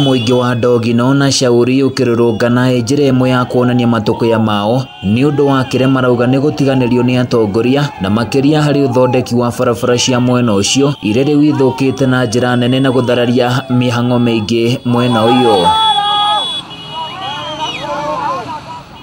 Mũingĩ wa Ndogino na Shauri ũkĩrũrũngana njĩra ĩmwe ya kuonania matũkũya mao nĩ ũndũ wa kĩrĩa marauga nĩ gũtiganĩrio nĩ atongoria na makĩria harĩ ũthondeki wa barabara cia mwena ũcio iria rĩu ithũkĩte na njĩra nene na gũthararia mĩhang'o mĩingĩ mwena ũyũ.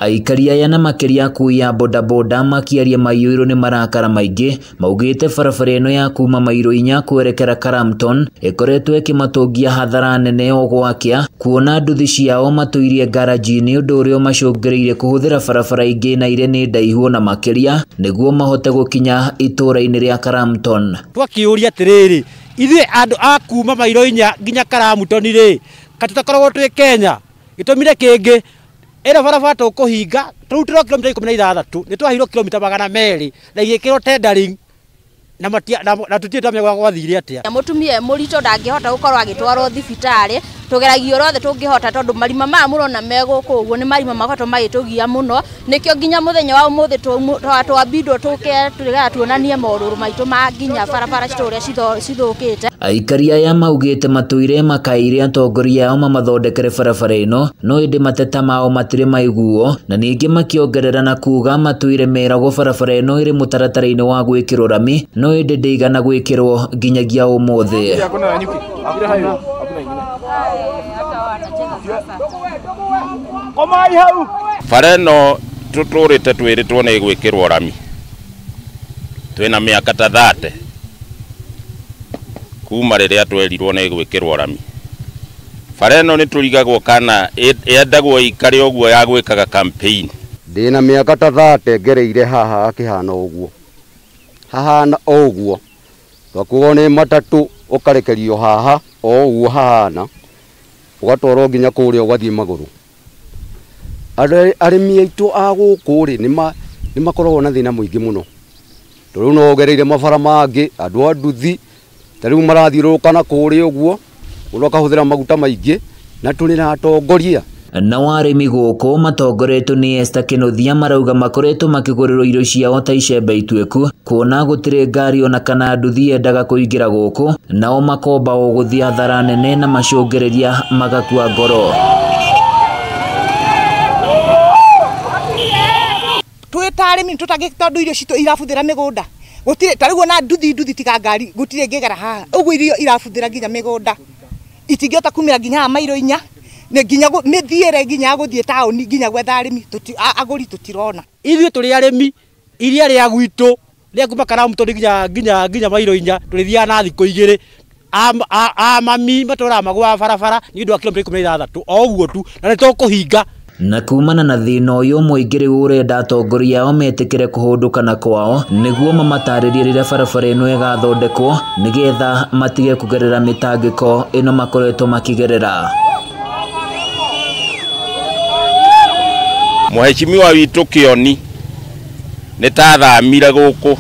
Aikari aya na makĩria akui a bodaboda makĩaria maiyũirwo nĩ marakara maingĩ maugĩte barabara ĩno ya kuma mairo 4 kwerekera Karamton ĩkoretwo ĩkĩmatũngia hathara nene o gwakĩa kuona nduthi ciao matũirie ngaraji-inĩ ũndũ ũrĩa ũmacũngĩrĩirie kũhũthĩra barabara ingĩ na iria nĩ ndaihu na makĩria nĩguo mahote gũkinya itũũra-inĩ rĩa Karamton. Twakĩũria atĩrĩrĩ, ithuĩ andũ a kuma mairo 4 nginya Karamton rĩ, katũtakoragwo twĩ Kenya, gĩtũmire kĩngĩ ĩno barabara tũkũhinga tũrutĩrwo kilomita 16 nĩ twahirwo kilomita 200 na igĩkĩrwo tendering na tũtirĩ twamenya gwathire atĩa. Mũtumia mũritũ ndangĩhota gũkorwo agĩtwarwo thibitarĩ, tũgeragia ũrĩa othe tũngĩhota tondũ marima maya mũrona me gũkũ ũguo nĩ marima makoretwo magĩtũgia mũno, nĩkĩo nginya mũthenya wa ũmũthĩ twambindwo tũke tũgetha tuonanie morũrũ maitũ ma nginya barabara citũ ũrĩa cithũkĩte. Aikari aya maugĩte matũire makaire atongoria ao mamathondekere barabara ĩno no ĩndĩ mateta mao matirĩ maiguo na ningĩ makĩongerera na kuga matũire meragwo barabara ĩno ĩrĩ mũtaratara-inĩ wa gwĩkĩrwo rami no ĩndĩ ndĩigana gwĩkĩrwo nginyagia ũmũthĩ. Bara ĩno tũtũrĩte twĩrĩtwo nĩ gwĩkĩrwo rami twĩna mĩaka ta 30 kuma rĩrĩa twerirwo nĩ gwĩkĩrwo rami. Bara ĩno nĩ tũrigagwo kana yendagwo ikare ũguo ya gwĩkaga campaign. Ndĩna mĩaka ta 30 ngereire haha akĩhana ũguo, hahana o ũguo, twakuo nĩ matatũ ũkarekerio haha o ũguo hahana ũgatwarwo nginya kũrĩa ũgathiĩ magũrũ. Arĩmi aitũ a gũkũ rĩ nĩ makoragwo na thĩna mũingĩ mũno, tondũ rĩu no ũgereire mabara mangĩ andũ a nduthi ta rĩu marathiũrũrũka na kũrĩa ũguo mũndũ akahũthĩra maguta maingĩ na tũrĩ na atongoria. Nao arĩmi gũkũ matongoretwo nĩ Esther Kĩnuthia marauga makoretwo makĩgũrĩrwo irio ciao ta icembe ituĩku kuona gũtirĩ ngari ona kana nduthi yendaga kũingĩra gũkũ, nao makomba o gũthiĩ hathara nene na macũngĩrĩria magakua ngoro. Twĩ ta arĩmi tũtangĩ tondũ irio citũ irabuthĩra mĩgũnda gũtirĩ ta rĩu ona nduthi tiga ngari gũtirĩ ĩngĩgera haha ũguo irio irabuthĩra nginya mĩgũnda itingĩhota kumĩra nginya haha mairo 4 nĩ nginya mĩthiĩre nginya gũthiĩ taũni nginya gwetha arĩmi agũri tũtirona. Ithuĩ tũrĩ arĩmi iria rĩa gwitũ rĩa kuma Karamton nginya mairo 4 tũrĩthiaga na thikũ 2 a mami matũraga magũaga barabara nĩ ũndũ wa kilomita 16 o ũguo tu na nĩ tũkũhinga. Na kumana na thĩna ũyũ mũingĩ rĩu ũrenda atongoria ao metĩkĩre kũhũndũkana kwao nĩguo mamatarĩrie rĩrĩa barabara ĩno ĩgathondekwo nĩgetha matige kũgerera mĩtangĩko ĩno makoretwo makĩgerera. Mheshimiwa witũ Kĩoni nĩ tathamire gũkũ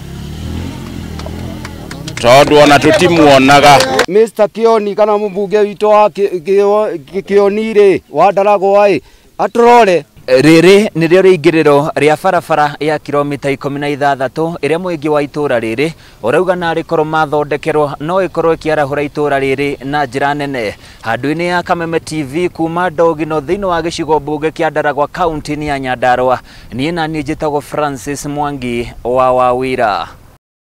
tondũ ona tũtimuonaga. Mr Kĩoni kana mũmbunge witũ wa Kĩoni rĩ wa Ndaragwa ĩ atũrore. Rĩrĩ nĩrĩo rĩingĩrĩro rĩa barabara ya kilomita 16 ĩrĩa mũingĩ wa itũũra rĩrĩ ũrauga narĩ korwo mathondekerwo no ĩkorwo ĩkĩarahũra itũũra rĩrĩ na njĩra nene. Handũ-inĩ ya Kameme TV kuma Ndogino thĩinĩ wa gĩcigo mbunge kĩa Ndaragwa kaunti-inĩ ya Nyandarua, niĩ na niĩ njĩtagwo Francis Mwangi wa Wawira.